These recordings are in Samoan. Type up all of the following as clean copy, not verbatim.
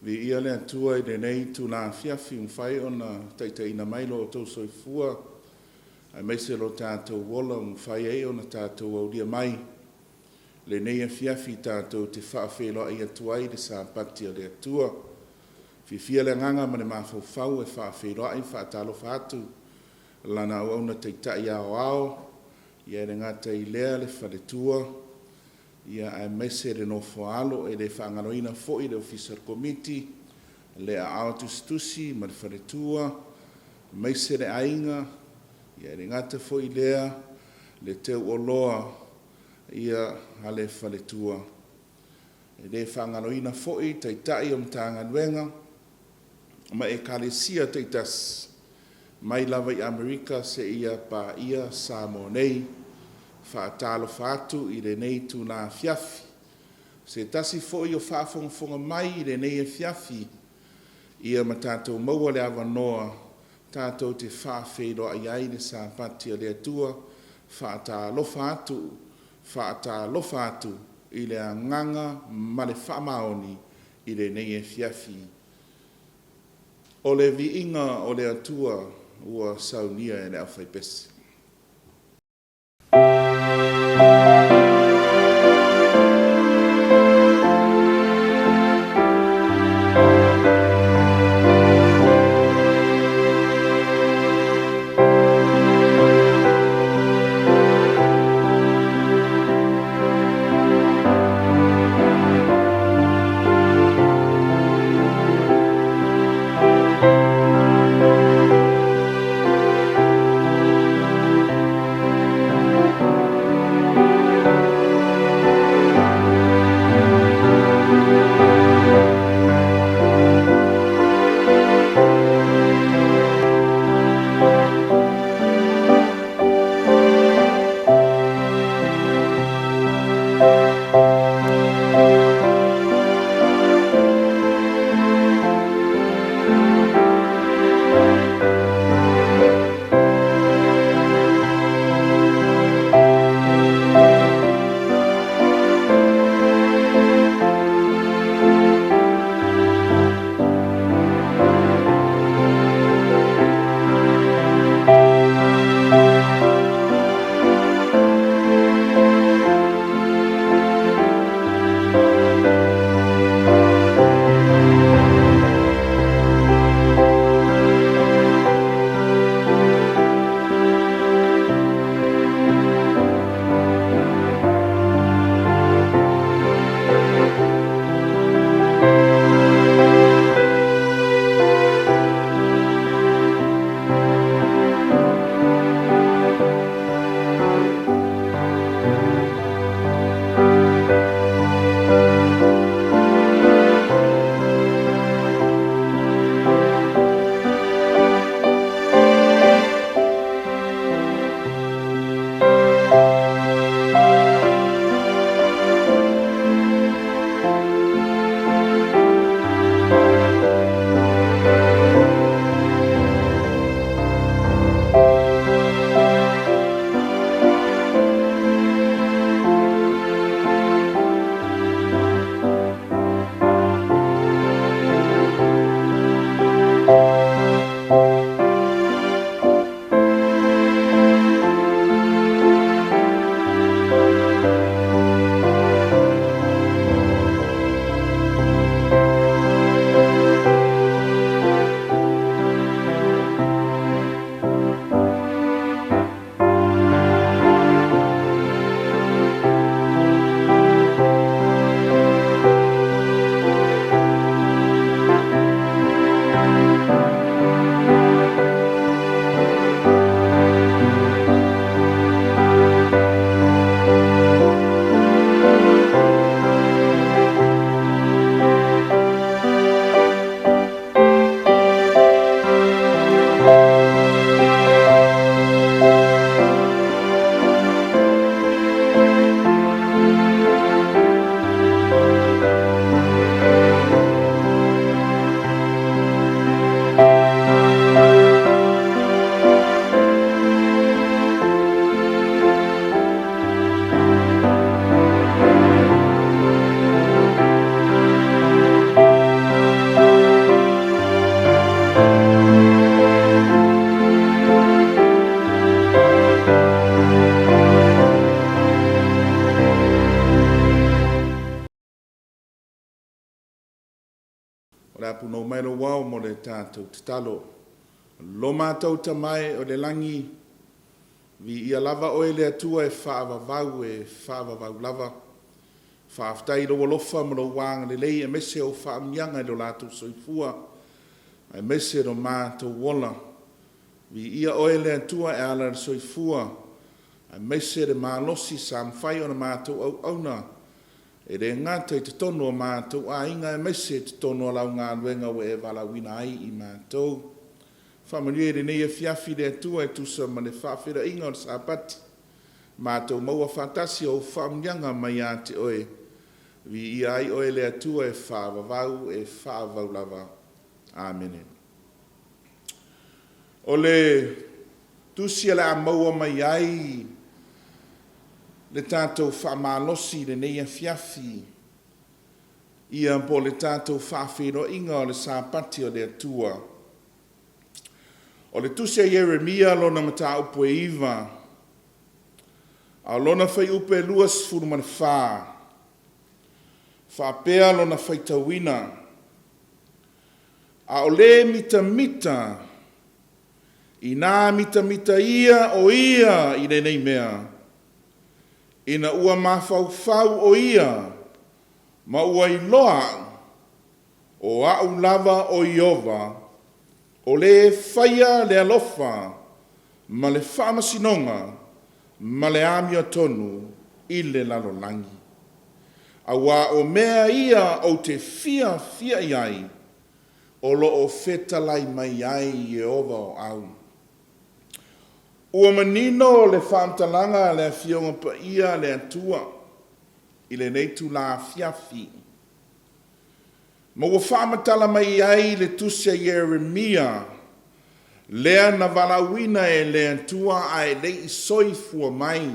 Viia le Atua i lenei itula afiafi ua mafai ona taitaiina mai lo outou soifua aemaise lo tatou ola ua mafai ai ona tatou aulia mai lenei afiafi tatou te faafeiloai atu ai i le Sapati a le Atua. E fiafia le agaga ma le mafaufau e faafeiloai ma faatalofa atu i Lana auauna Taitai Aoao, e le gata i lea le faletua, aemaise le nofo-a-alo. E le faagaloina foi le Ofisa o le Komiti, le Aao Tusitusi ma le faletua, aemaise le aiga, e le gata foi i lea le teuoloa a le faletua. E le faagaloina foi Taitai o Matagaluega ma Ekalesia taitasi mai lava i Amerika seia paia Samoa nei. E faatalofa atu i lenei itula afiafi. O se tasi foi o faafogafoga mai i lenei afiafi, ma tatou maua le avanoa tatou te faafeiloai ai le Sapati a le Atua. E faatalofa atu, faatalofa atu i le agaga ma le faamaoni i lenei afiafi. O le viiga o le Atua ua saunia e le aufaipese. O le a punou mai lou ao mo le tatou tatalo. Lo matou Tama e o le lagi, viia lava oe le Atua e faavavau e faavavau lava. Faafetai i lou alofa ma lou agalelei aemaise o faamanuiaga i lo latou soifua aemaise lo matou ola. Viia oe le Atua e ala i le soifua aemaise le malosi sa mafai ona matou auauna e le gata i totonu o matou aiga aemaise i totonu o lau galuega ua e valaauina ai i matou. Faamanuia i lenei afiafi le Atua e tusa ma le faafeiloaiga o le Sapati, matou maua faatasi ou faamanuiaga mai ia te oe. Viia ai oe le Atua e faavavau e faavavau lava. Amene. O le tusi o le a maua mai ai le tatou faamalosi i lenei afiafi, ia po o le tatou faafeiloaiga o le Sapati o le Atua. O le tusi a Ieremia lona mataupu e 9, a o lona fuaiupu e 24, faapea lona faitauina, A o le mitamita inā mitamita ia o ia i lenei mea, ina ua mafaufau o ia ma ua iloa au, o au lava o Ieova, o le faia le alofa ma le faamasinoga ma le amiotonu i le lalolagi. Aua o mea ia ou te fiafia i ai, o lo o fetalai mai ai Ieova o au. Ua manino le faamatalaga a le Afioga Paia a le Atua i lenei itula afiafi, ma ua faamatala mai ai le tusi a Ieremia, lea na valaauina e le Atua ae le i soifua mai,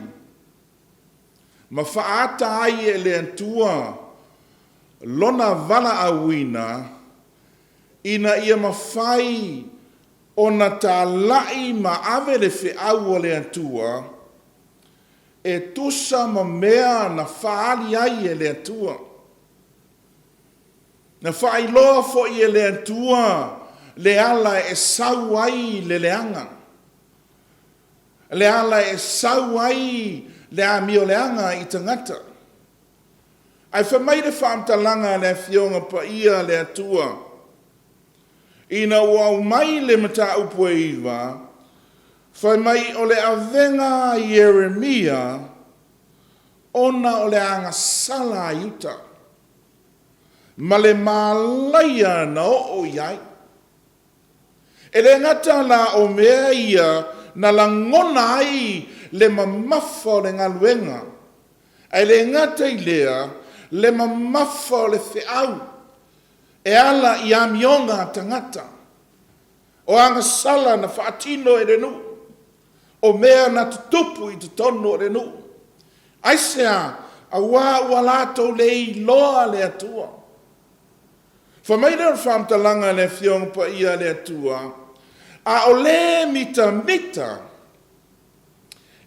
ma faaata ai e le Atua lona valaauina ina ia mafai ona talai ma ave le feau a le Atua e tusa ma mea na faaali ai e le Atua. Na faailoa foi e le Atua le ala e sau ai le leaga, le ala e sau ai le amioleaga i tagata. Ae fai mai le faamatalaga a le Afioga Paia a le Atua, ina ua aumai le mataupu e 9, fai mai o le avega a Ieremia ona o le agasala a Iuta ma le malaia na oo i ai. E le gata la o mea ia na lagona ai le mamafa o le galuega, ae le gata i lea le mamafa o le feau e ala i amioga a tagata, o agasala na faatino e le nuu, o mea na tutupu i totonu o le nuu. Aisea? Aua ua latou le iloa le Atua. Fai mai lea o le faamatalaga a le Afioga Paia a le Atua, a o le mitamita,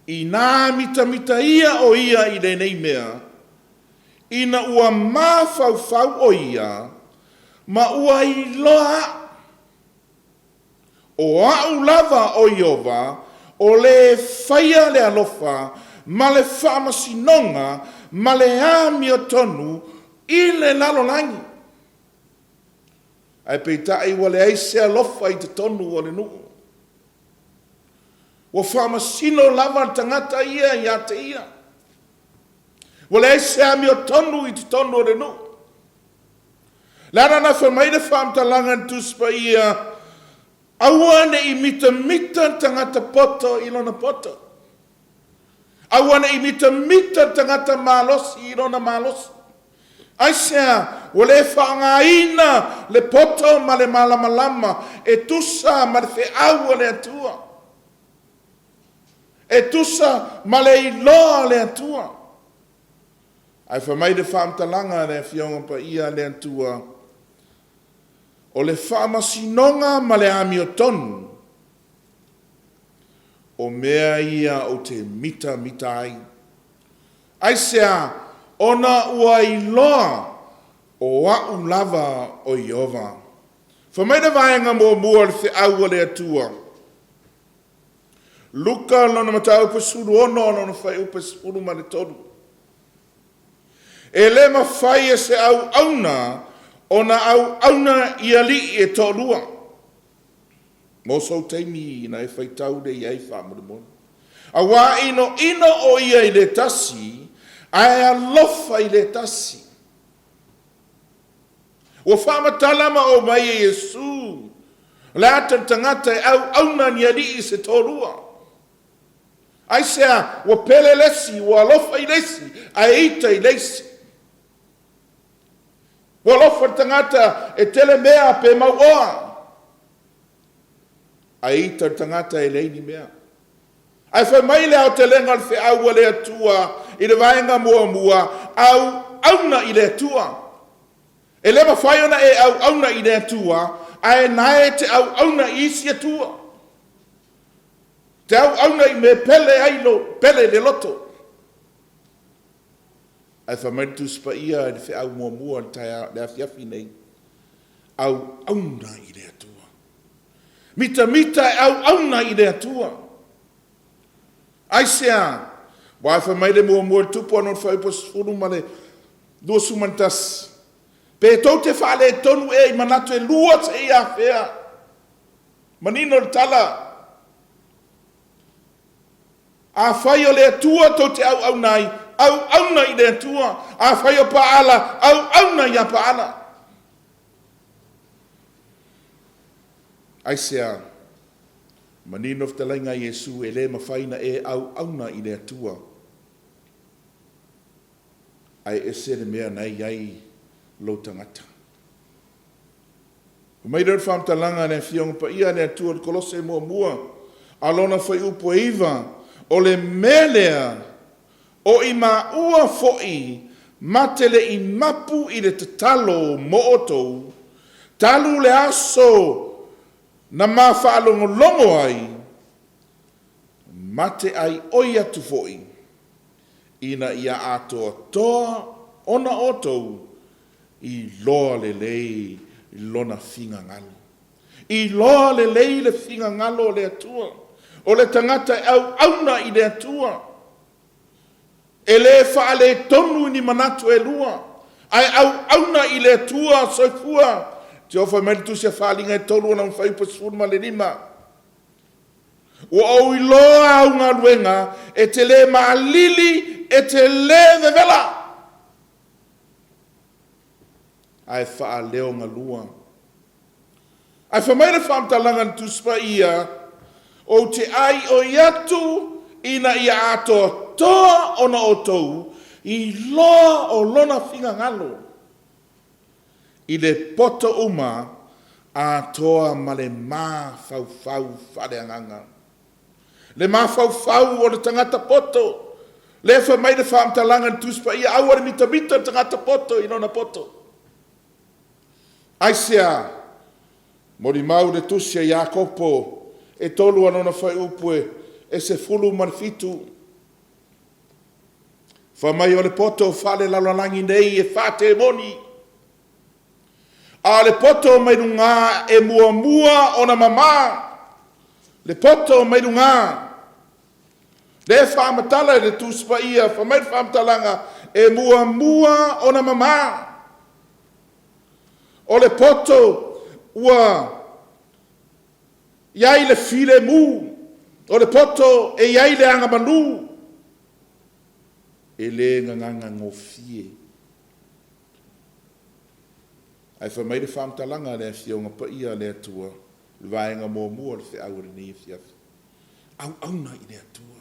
inā mitamita ia o ia i lenei mea, ina ua mafaufau o ia ma ua iloa au, o au lava o Ieova, o le faia le alofa ma le faamasinoga ma le amiotonu i le lalolagi. Ae peitai ua leai se alofa i totonu o le nuu. Ua faamasino lava le tagata ia ia te ia. Ua leai se amiotonu i totonu o le nuu. Le ala na fai mai le faamatalaga a le Tusi Paia, aua ne i mitamita le tagata poto i lona poto. Aua ne i mitamita le tagata malosi i lona malosi. Aisea? Ua le faaaogaina le poto ma le malamalama e tusa ma le feau a le Atua, e tusa ma le iloa a le Atua. Ae fai mai le faamatalaga a le Afioga Paia a le Atua, o le faamasinoga ma le amiotonu, o mea ia ou te mitamita ai. Aisea? Ona ua iloa o au lava o Ieova. Fai mai le vaega muamua o le feau a le Atua, Luka lona mataupu 16 lona fuaiupu 13. E le mafai e se auauna ona auauna i alii e toalua. Mo sou taimi na e faitau lea i ai faamolemole. Aua inoino o ia i le tasi, ae alofa i le tasi. Ua faamatala ma aumai e Iesu le ata o le tagata e auauna ni alii se toalua. Aisea? Ua pele le isi, ua alofa i le isi, ae ita i le isi. Ua alofa le tagata e tele mea pe mauoa, ae ita le tagata e leai ni mea. Ae fai mai le aotelega o le feau a le Atua i le vaega muamua, auauna i le Atua. E le mafai ona e auauna i le Atua, ae na e te auauna i isi atua. Te auauna i mea e pele ai lou pele i le loto. Ae fai mai le Tusi Paia i le feau muamua i le taeao, le afiafi nei, auauna i le Atua. Mitamita e auauna i le Atua. Aisea? Aua fai mai le muamua i le Tupu ana fuaiupu 10 ma le 21, pe tou te faaletonu ea i manatu e lua seia afea? Manino le tala. Afai o le Atua tou te auauna ai, auauna i le Atua. Afai o Paala, auauna ia Paala. Aisea? Manino fetalaiga a Iesu, e le mafai na e auauna i le Atua ae ese le mea na i ai lou tagata. Fai mai lea o le faamatalaga a le Afioga Paia a le Atua i le Kolose muamua a lona fuaiupu e 9, o le mea lea o i maua foi ma te le i mapu i le tatalo mo outou, talu le aso na ma faalogologo ai, ma te aioi atu foi, ina ia atoatoa ona outou iloa lelei lona finagalo. Iloa lelei le finagalo o le Atua. O le tagata e auauna i le Atua, e le faaletonu i ni manatu e lua, ae auauna i le Atua soifua. Tio fai mai le Tusi a Faaaliga e 3 ona fuaiupu 15. Ua ou iloa au galuega, e te le maalili, e te le vevela, ae faaleogalua. Ae fai mai le faamatalaga a le Tusi Paia, ou te aioi atu ina ia atoatoa ona outou iloa o lona finagalo i le poto uma atoa ma le mafaufau faaleagaga. Le mafaufau o le tagata poto, lea fai mai le faamatalaga i le Tusi Paia, aua le mitamita le tagata poto i lona poto. Aisea? Molimau le tusi a Iakopo e 3 a lona fuaiupu e 17. Fai mai o le poto faalelalolagi nei e faatemoni, a o le poto mai luga e muamua ona mamā. Le poto mai luga. Lea e faamatala i le Tusi Paia, fai mai le faamatalaga, e muamua ona mamā. O le poto ua i ai le filemu, o le poto e i ai le agamalu, e le gagana gofie. Ae fai mai le faamatalaga a le Afioga Paia a le Atua, le vaega muamua o le feau o lenei afiafi, auauna i le Atua.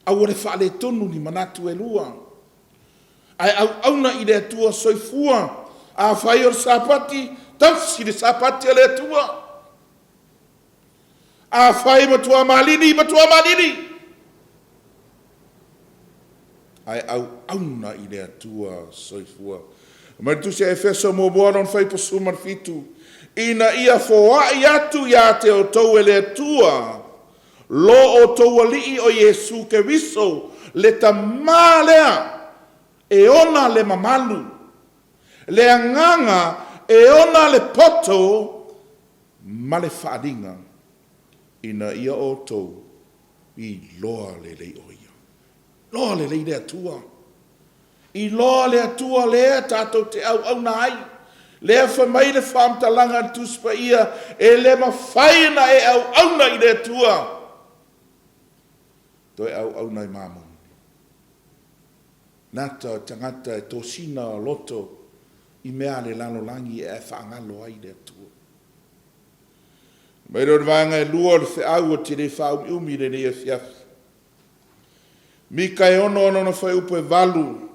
Aua le faaletonu ni manatu e lua, ae auauna i le Atua soifua. Afai o le Sapati, tausi le Sapati a le Atua. Afai matua malili, matua malili, ae auauna i le Atua soifua. Mai le tusi a Efeso muamua lona fuaiupu 17, ina ia foai atu ia te outou e le Atua lo outou Alii o Iesu Keriso, le Tamā lea e ona le mamalu, le agaga e ona le poto ma le faaaliga ina ia outou iloa lelei o Ia. Iloa lelei le Atua. Iloa le Atua lea tatou te auauna ai. Lea fai mai le faamatalaga a le Tusi Paia, e le mafai ona e auauna i le Atua, toe auauna i mamona. Nata o tagata e tosina o loto i mea a le lalolagi ae faagalo ai le Atua. Mai lea o le vaega e lua o le feau ou te le faaumiumi i lenei afiafi. Mika e 6 lona fuaiupu e 8.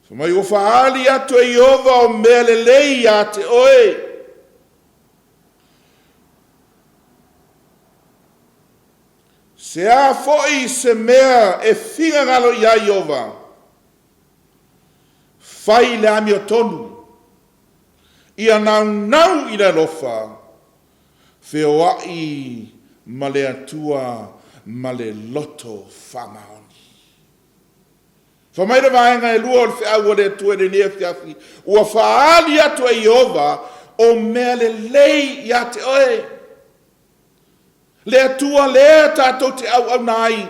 Fai mai ua faaali atu e Ieova o mea lelei ia te oe. Se a foi se mea e finagalo i ai Ieova, fai le amiotonu, ia naunau i le alofa, feoai ma le Atua ma le loto faamaoni. Fai mai le vaega e lua o le feau a le Atua i lenei afiafi, ua faaali atu e Ieova o mea lelei ia te oe. Le Atua lea tatou te auauna ai.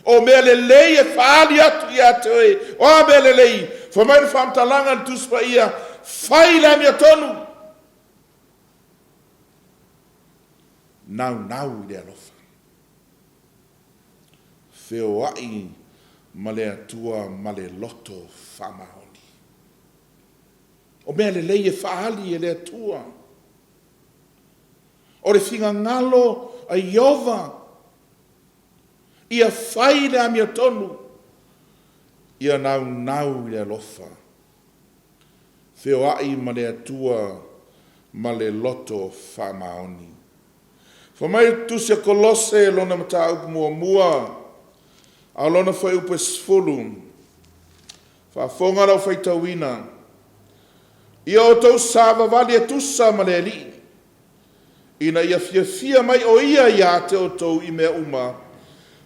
O mea lelei e faaali atu ia te oe. O a mea lelei? Fai mai le faamatalaga a le Tusi Paia, fai le amiotonu, naunau i le alofa. Feoai ma le Atua ma le loto faamaoni. O mea lelei e faaali e le Atua. O le finagalo a Ieova, ia fai le amiotonu, ia naunau i le alofa. Feoai ma le Atua ma le loto faamaoni. Fai mai le Tusi a Kolose lona mataupu muamua, a o lona fuaiupu e 10, Faafofoga lau faitauina, Ia outou savavali e tusa ma le Alii, ina ia fiafia mai o Ia ia te outou i mea uma,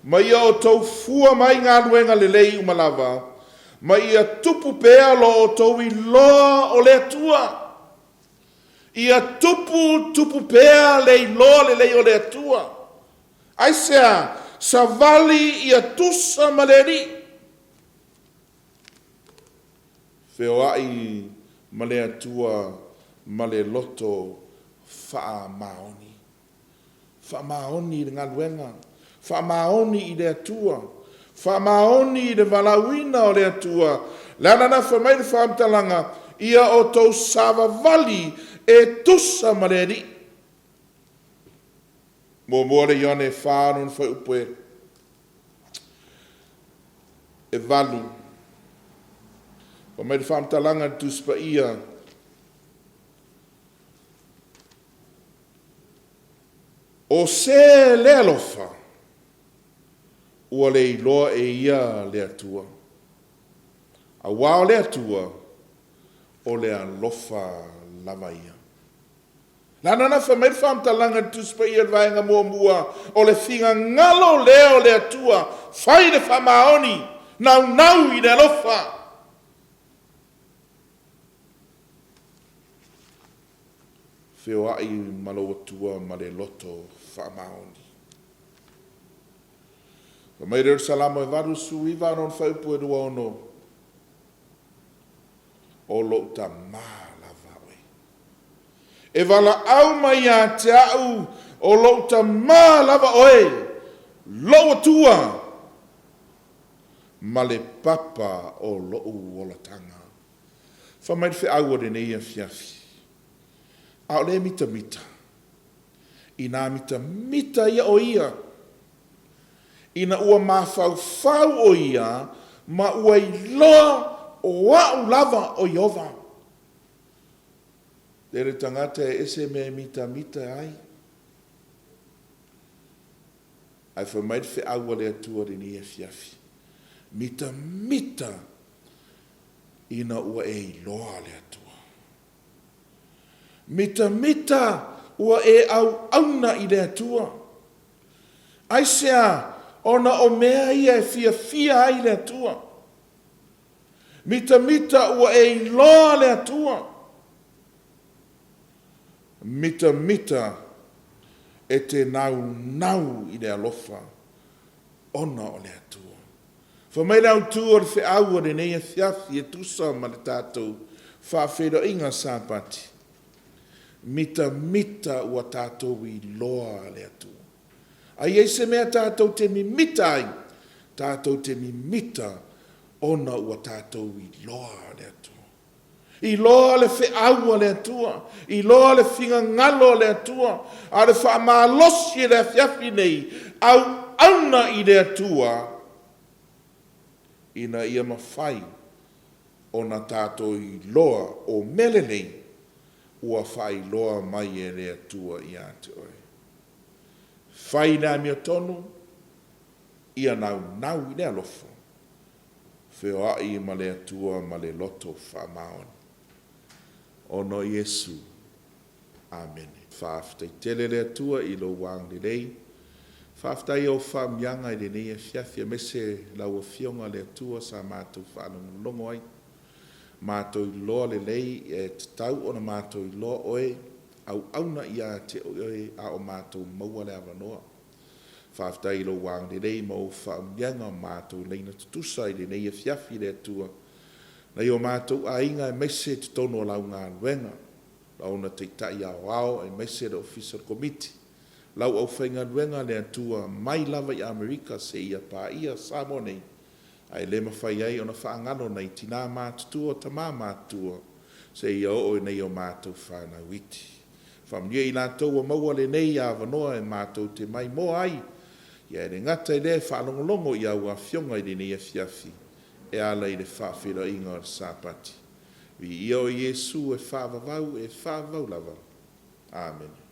ma ia outou fua mai galuega lelei uma lava, ma ia tupu pea lo outou iloa o le Atua. Ia tupu, tupu pea le iloa lelei o le Atua. Aisea? Savali ia tusa ma le Alii. Feoai ma le Atua ma le loto faamaoni. Faamaoni i le galuega, faamaoni i le Atua, faamaoni i le valaauina o le Atua. Leaga na fai mai le faamatalaga, ia outou savavali e tusa ma le Alii. Muamua le Ioane e 4 lona fuaiupu e 8. Fai mai le faamatalaga i le Tusi Paia, O se le alofa, ua le iloa e ia le Atua, aua o le Atua, o le alofa lava ia. Leaga na fai mai le faamatalaga i le Tusi Paia i le vaega muamua, o le finagalo lea o le Atua, fai le faamaoni, naunau i le alofa. Feoai ma lou Atua ma le loto faamaoni. Fai mai lea o le Salamo e 89 a lona fuaiupu e 26, O lou tama lava oe. E valaau mai ia te au, o lou tama lava oe, lou Atua, ma le papa o lou olataga. Fai mai le feau o lenei afiafi, a o lea e mitamita, inā mitamita ia o ia, ina ua mafaufau o ia ma ua iloa o au lava o Ieova. Tele tagata e ese mea e mitamita ai. Ae fai mai le feau a le Atua i lenei afiafi, Mitamita ina ua e iloa le Atua. Mitamita ua e auauna i le Atua. Aisea? Ona o mea ia e fiafia ai le Atua. Mitamita ua e iloa le Atua. Mitamita e te naunau i le alofa ona o le Atua. Fai mai le autu o le feau o lenei afiafi e tusa ma le tatou faafeiloaiga Sapati, Mitamita ua tatou iloa le Atua. A i ai se mea tatou te mimita ai, tatou te mimita ona ua tatou iloa le Atua. Iloa le feau a le Atua, iloa le finagalo o le Atua, a o le faamalosi e le afiafi nei, auauna i le Atua ina ia mafai ona tatou iloa o mea lelei ua faailoa mai e le Atua ia te oe. Fai le amiotonu, ia naunau i le alofa, feoai ma le Atua ma le loto faamaoni. Ona o Iesu. Amene. Faafetai tele le Atua i lou agalelei. Faafetai i au faamiaga i lenei afiafi aemaise lau Afioga le Atua sa matou faalogologo ai. Matou iloa lelei e tatau ona matou iloa oe, auauna ia te oe a o matou maua le avanoa. Faafetai i lou agalelei ma ou faaumiaga matou laina tutusa i lenei afiafi le Atua nai o matou aiga aemaise totonu o lau galuega, launa Taitai Aoao aemaise le Ofisa o le Komiti, lau aufaigaluega le Atua mai lava i Amerika seia paia Samoa nei, ae le mafai ai ona faagalo nai tina matutua, tama matutua seia oo i nai o matou fanau iti. Faamanuia i latou ua maua lenei avanoa e matou te maimoa ai, ia e le gata i lea e faalogologo i au afioga i lenei afiafi e ala i le faafeiloaiga o le Sapati. Viia oe Iesu e faavavau e faavavau lava. Amene.